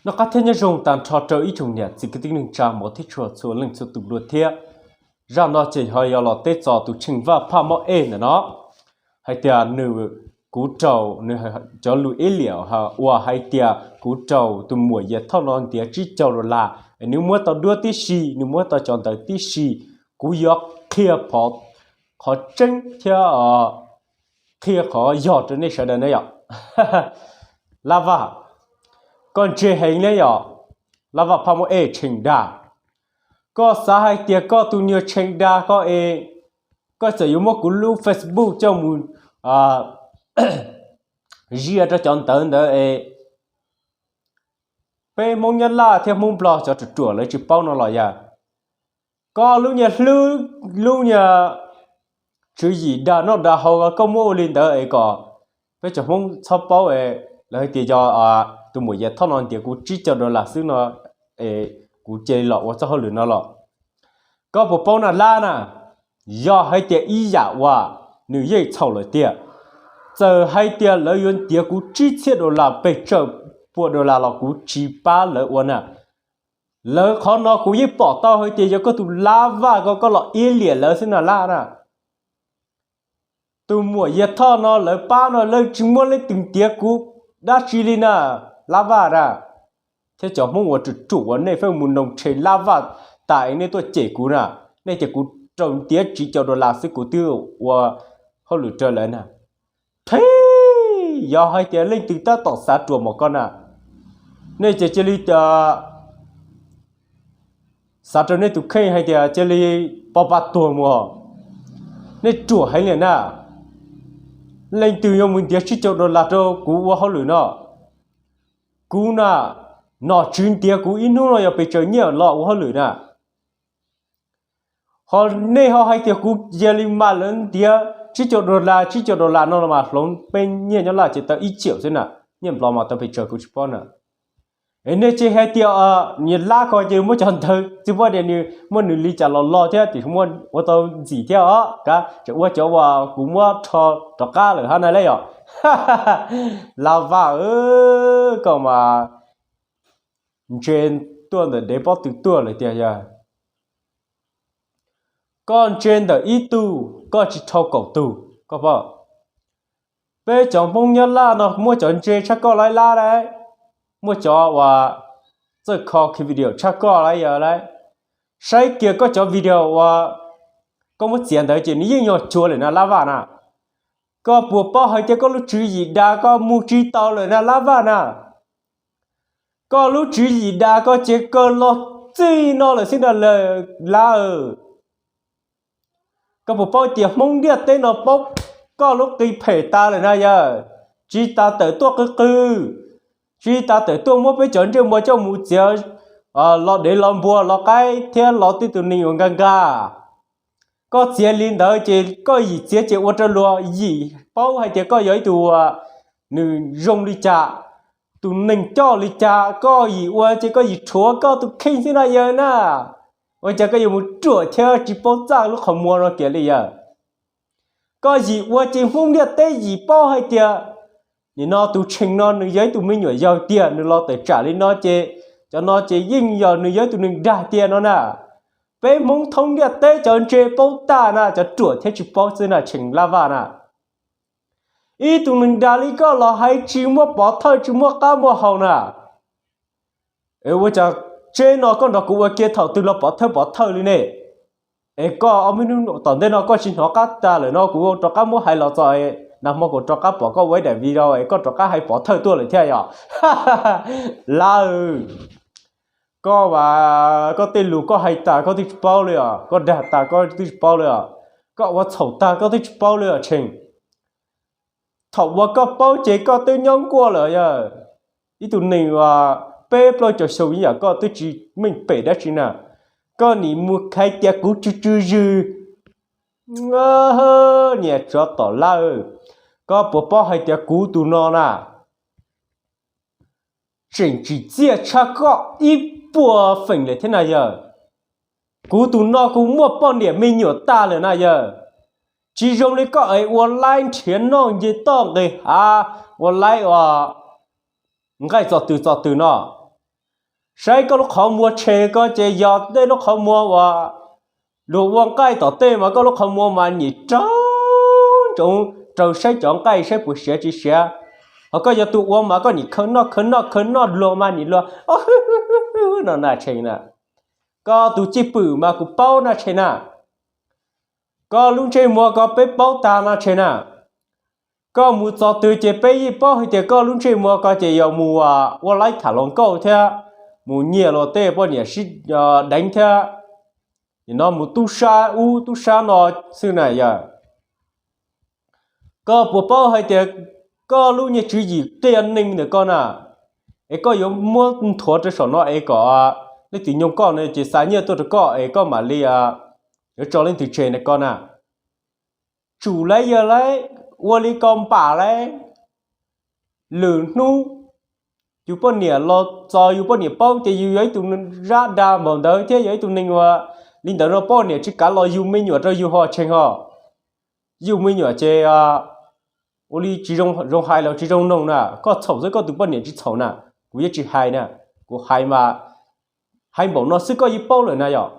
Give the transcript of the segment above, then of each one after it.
Noj qab thiab nyob zoo tag nrho rau ib tsoom niam txiv kwv tij neej tsa hmov thiab tshua txhua leej txhua tus dua thiab. Zaj no ces ho yog los teb txog tus Tsheej Vaj Phaj Mob Ej ntawm no, hais tias nws, kuv raug nws cov lus ib liam uas hais tias kuv raug tus muam Yias Thoj no ntiav tsib caug dollar, nws muab tau duab tib si, nws muab tau cov ntawv tib si. Kuv yuav qhia qhov tseeb thiab qhia qhov yog rau nej sawv daws ne yom. Lab Vaj, koj ntse heev ne yom. Lab Vaj Phaj Mob Ej Tsheej Dag, koj xav hais tias koj tus nyuag Tsheej Dag koj es, koj txawm yuav muab kuv lub Facebook coj mus zia rau cov ntawv ntawd es, peb Hmoob Nyab Laj thiab Hmoob Nplog cov ruam ruam lawv tsis paub no los yog koj lub niag hlwb, lub niag tswv yim dag noj dag haus koj muab ua li ntawd es kom peb cov Hmoob txhob paub es lawv hais tias yog tus muam Yias Thoj no ntiav kuv tsib caug dollar xwb no es kuv cia li los ua txoj hauj lwm no los. Koj puas paub na Lab na, yog hais tias ib yam uas nws yeej txhaum lawm tiag, txawm hais tias lawv yuav ntiav kuv tsib txhiab dollar pes tsawg pua dollar los kuv tsis pab lawv ua na. Lawv qhov no kuv yeej pom tau hais tias yog koj tus Lab Vaj ko koj los iab liam lawv xwb na Lab na. Tus muam Yias Thoj no lawv pab no lawv tsis muaj leej twg ntiav kuv dab tsi li na, Lab Vaj na. Thiab cov Hmoob uas ruam ruam uas nej pheej mus noog tsheej Lab Vaj tas es nej tuaj cem kuv na, nej tias kuv raug ntiav tsib caug dollar xwb kuv twb ua hauj lwm raws lawv na. Thib, yog hais tias leej twg tab tom xav ruam mos koj na, nej ces cia li xav rau nej tus kheej hais tias cia li pov pa tuag mus. Nej ruam heev li na. Leej twg yuav mus ntiav tsib caug dollar rau kuv ua hauj lwm no? Kuv na, nom tswv ntiav kuv ib hnub no yog pes tsawg nyiaj los ua hauj lwm na. Ho nej ho hais tias kuv cia li mam lawv ntiav tsib caug dollar, tsib caug dollar no los mas hloov peb nyiaj Nyab Laj ces tau ib triệu xwb na, nyiaj Nplog mas tau pes tsawg kuv tsis paub na. Es nej tsis hais tias niag Lab ko ces muab cov ntawv txiv poj niam nws muab nws li cas los los thiab tiam sis muab ua tau ntxim thiab os, kav tsij ua cov uas kuv muab rho rov qab lawm hab na le yom. Lab Vaj, koj mas ntse tuaj ntawm dev pob tw tuaj lawm tiag yog. Koj ntse ntawm ib tug koj tsis dhau kaum tug koj paub. Peb cov Hmoob Nyab Laj no muaj cov ntse tshaj koj lawm Lab lauj. Muaj cov uas txawj kho video tshaj koj lawm yog lauj. Saib kiag koj cov video uas koj muab txiav ntawd ces nws yeej yog cuav lawm na Lab Vaj na. Koj puas paub hais tias koj lub tswv yim dag koj mus tsis tau lawm na Lab Vaj na. Koj lub tswv yim dag koj ces kawg los txij no lawm xwb na Lab. Koj puas paub tias Hmoob ntiaj teb no paub koj lub qi phem tas lawm na yog. Tsis tas tawm tuaj qw qw, tsis tas tawm tuaj muab peb cov ntsej muag coj mus txiav los dev los npua los qaib thiab los tej tus neeg uas nkag nkag. Koj txiav li ntawd ces koj yim txiav ces ua rau luag yim paub hais tias koj yog ib tug uas nws zoo li cas, tus neeg coj li cas, koj yim ua ces koj yim rhuav koj tus kheej xwb na yog na. Ua cas koj yuav mus ruam thiab tsis paub txaj lub qhov muag no kiag li yog? Koj yim ua ces Hmoob ntiaj teb yim paub hais tias nim no tus Tsheej no nws yog ib tug me nyuam yaus tiag, nws los tawm tsam li no ces cov no ces yeej yog nws yog ib tug neeg dag tiag no na. Peb Hmoob thoob ntiaj teb cov ntse paub tag na, cov ruam thiab tsis paub xwb na Tsheej Lab Vaj na. Ib tug neeg dag li koj los hais tsis muaj pov thawj tsis muaj qab muaj hau na. Es ua cas tsheb no koj nrog kuv ua kiag thaum twg los pov thawj pov thawj li ne? Es koj ob peb hnub tom ntej no koj tsis hnov qab tas lawm no kuv rov qab muab hais los txog, nag hmo kuv rov qab pom koj ua ib daim video es koj rov qab hais pov thawj tuaj lawm thiab yom. Lab, koj mas koj tej lus koj hais tas koj twb tsis paub li os, koj dag tas koj twb tsis paub li os, koj ua txhaum tag koj twb tsis paub li os Tsheej. Thaum uas koj paub ces koj twb nyob nkuaj lawm yog. Ib tug neeg uas peb plaub caug xyoo ib yam koj twb tsis meej pem dab tsi na. Koj nim mus hais tias kuv tsw tsw zwg. Niam tsov tom Lab, koj puas paub hais tias kuv tus no na tseem tsim txiaj tshaj koj ib puas feem lawm thiab na yog. Kuv tus no kuv muaj poj niam me nyuam tag lawm na yog. Tsis zoo li koj es ua laib nrhiav noj nce toj nqis hav, ua laib ua nqaij txog twg txog twg no. Saib koj lub qhov muag tshe ko ces yog tej lub qhov muag uas luag ua nqaij tom tej mas koj lub qhov muag mas nyim raug ntsoov raws saib cov nqaij saib puas siav tsis siav. Ho koj yog tus ua mas koj nyim khawv noj khawv noj khawv noj luag mas nyim luag no na tshee na. Koj tus cwj pwm mas kuv paub na tshee na. Koj lub ntsej muag ko peb paub tag no tshee na. Koj mus txog twg ces peb yeej paub hais tias koj lub ntsej muag ko ces yog mus ua laib tham hluas nkauj thiab mus nyiag luag tej poj niam sib deev thiab no mus tub sab ub tub sab no xwb na yog. Koj puas paub hais tias koj lub niag tswv yim qias neeg ntawm koj na, es koj yuav muab nthuav rau saum no es kom leej twg nyoog koj no ces xa nyiaj tuaj rau koj es koj mam li yuav tso leej twg tseg na koj na. Tsum lauj yawg lauj, ua li ko npam lauj. Lwm hnub yus poj niam los txog yus poj niam paub ces yus yog ib tug zab dag npaum ntawd thiab yog ib tug neeg uas li ntawd no poj niam tsis kav los yug me nyuam rau yus ho tshee ho. Yug me nyuam ces ua li tsis zoo hais los tsis zoo noog na, koj txhaum xwb koj tus poj niam tsis txhaum na. Kuv yeej tsis hais na, kuv hais mas hais npaum no xwb koj yeej paub lawm na yom.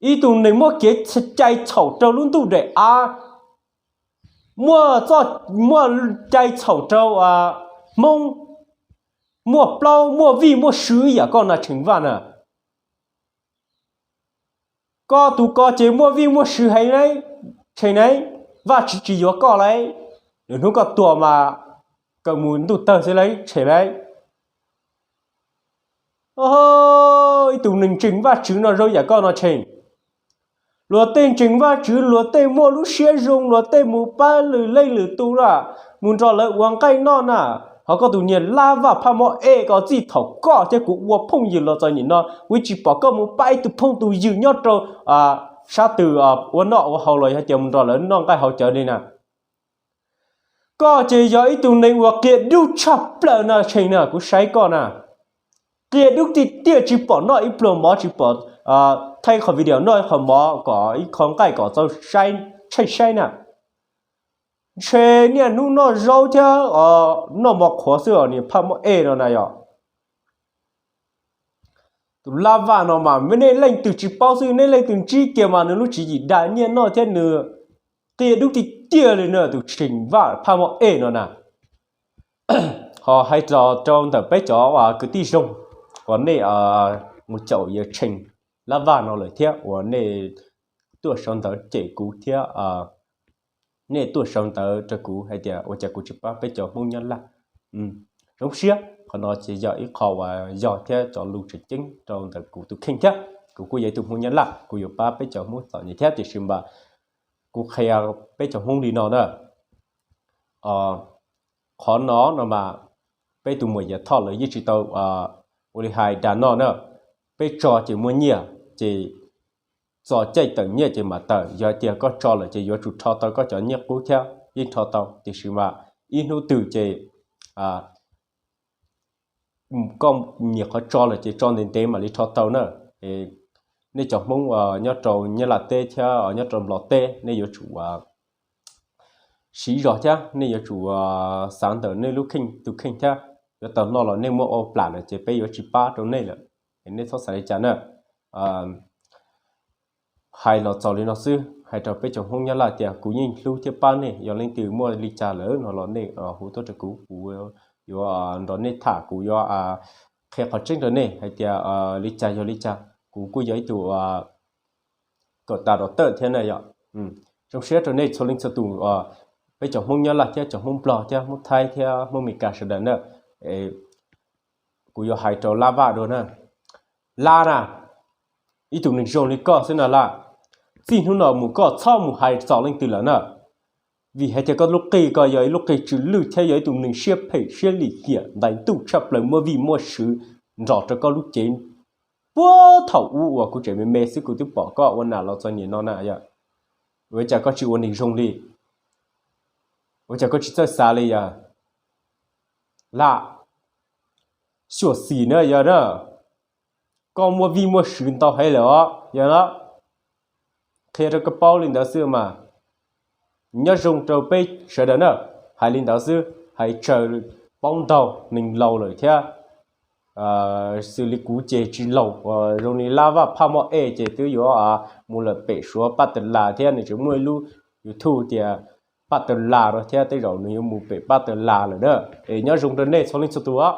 Ib tug neeg muaj kev cai txhaum rau lub ntuj daim av, muaj, muaj cai txhaum rau Hmoob, muaj plaub muaj vij muaj sw ib yam koj na Tsheej Vaj na. Koj tus ko ces muaj vij muaj sw heev, tshee na, Vajtswv tsis yuav koj lauj. Lwm hnub koj tuag mas kawg mus ntuj tawg xwb lauj tshee lauj. Ib tug neeg ntseeg Vajtswv no zoo yam koj no tshee. Luag tej ntseeg Vajtswv, luag tej muaj lub siab zoo, luag tej mus pab lwm leej lwm tus na, mus nrog lawv ua nqaij noj na. Ho koj tus niag lab vaj phaj mob ej ko txij thaum koj thiab kuv ua phooj ywg los txog nim no kuv tsis pom koj mus pab ib tug phooj tus ywg nyob rau sab twg ua noj ua haus los yog tias mus nrog lawv noj nqaij haus cawv li na. Koj ces yog ib tug neeg uas qia dub tshaj plaws no tshee na, kuv saib koj na. Qia dub tiag tiag, tsis pom noj ib pluag mov, tsis pom thaij qhov video noj qhov mov kom ib qho nqaij kom txaus tshaib saib na. Ntshe niaj hnub noj zaub thiab noj mov qhuav xwb os niag phaj mob ej no na yom. Tus lab vaj no mas nej leej twg tsis paub xwb, nej leej twg ntsib kiag mas nws lub tswv yim dag nyiaj noj thiab nws qia dub tiag tiag li na, tus Tsheej Vaj phaj mob ej no na. Ho hais los rau ntawm peb cov kwv tij zoo uas nej mus caum yawg Tsheej lab vaj no lawm thiab uas nej tuaj sau ntawv cem kuv thiab nej tuaj sau ntawv rau kuv hais tias ua cas kuv tsis pab peb cov Hmoob Nyab Laj. Zoo siab, qhov no ces yog ib qho uas yog thiab cov lus tseem ceeb rau ntawm kuv tus kheej thiab. Kuv kuj yog ib tug Hmoob Nyab Laj, kuv yuav pab peb cov Hmoob txom nyem thiab, tiam sis mas kuv qhia peb cov Hmoob li no na. Qhov no no mas peb tus muam Yias Thoj lawv yeej tsis tau ua li hais dag noj na. Peb tso ces muaj nyiaj ces txog caij tawm nyiaj ces mam tawm, yog hais tias koj tso lawm ces yuav tsum rho tau koj cov nyiaj qub thiab yeej rho tau, tiam sis mas ib hnub twg ces koj nyiam qhov tso lawm ces tso ntev ntev mam li rho tau na. Nej cov Hmoob nyob rau Nyab Laj teb thiab nyob rau Nplog teb nej yuav tsum siv zog thiab nej yuav tsum xav ntawm nej lub kheej tus kheej thiab. Yuav tau noj los nej muab ua plam lawm ces peb yuav tsis pab rau nej lawm, es nej txhob xav li cas na. Hais los txaus li no xwb, hais rau peb cov Hmoob Nyab Laj tias kuv yeej hlub thiab pab nej, yog leej twg muaj li cas lawm no los nej hu tuaj rau kuv, kuv yuav nrog nej tham, kuv yuav qhia qhov tseeb rau nej hais tias li cas yog li cas. Kuv kuj yog ib tug kawm tas dov tawm thiab na yom. Zoo siab rau nej txhua leej txhua tus, peb cov Hmoob Nyab Laj thiab cov Hmoob Nplog thiab Hmoob Thaib thiab Hmoob Meskas sawv daws na. Kuv yuav hais rau Lab Vaj dua na. Lab na, ib tug neeg zoo li koj xwb na Lab, txij hnub no mus koj txhob mus hais txog leej twg lawm na. Vim hais tias koj lub qig ko yog ib lub qig tsw lwj thiab yog ib tug neeg siab phem siab lim hiam ntais ntuj tshaj plaws muaj vij muaj sw nrog rau koj lub cev. Puag thaum ub uas kuv tseem me me xwb kuv twb pom koj ua nam los txog nim no na yom. Ua cas koj tsis ua neeg zoo li? Ua cas koj tsis txawj xav li yog? Lab, xyuam xim na yog na, koj muaj vij muaj sw ntau heev lawm os yog na. Qhia rau koj paub li ntawd xwb mas. Nyob zoo rau peb sawv daws na, hais li ntawd xwb, hais tsawg paub ntau, neeg laus lawm thiab. xws li kuv ces tsis laus, zoo li Lab Vaj Phaj Moj Ej ces twb yuav mus lawm pem Suav Paj Tawg Las thiab, nws tseem muaj ib lub YouTube tias Paj Tawg Las no thiab, tej zaum nws yuav mus pem Paj Tawg Las lawm na. Es nyob zoo rau nej txhua leej txhua tus os.